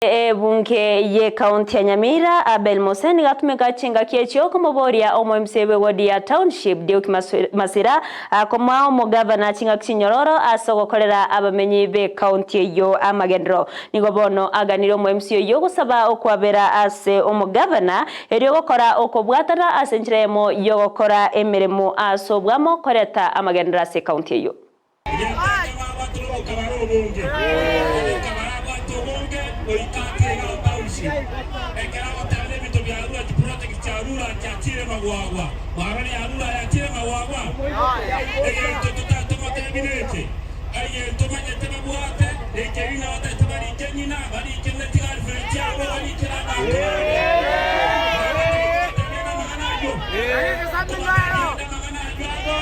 Ebunge y'Ekaunti ya Nyamira, Abel Mose nigo atumeka chingaki echio komoboria omo-MCA bw'ewodi ya Township, Deuki Masira, komoa omogavana chingaki chinyororo ase ogokorera abamenyi b'ekaunti eyio amagenderero. Nigo bono aganirie omo-MCA oyio gosaba okwabera ase omogavana erio gokora okobwatana ase enchera eyemo y'ogokora emeremo ase obwamo koreta amagenderero ase ekaunti eyio. Egento ekio babwatire obokabara obonge, obokabara abwate obonge goika ake iga township. Ekero agoteba nebinto bia Arua chiproject chia Arua chiachire magwagwa. Mwarora Arua yachire magwagwa? Egento totatomotebie neke, egento manyete babwate nekeri ng'a batagete barike ng'ina, barike ne chigirlfriend chiabo, barikere abanto bande. Mwabatebia namang'ana ayio? Kobatebia amang'ana ayio abo,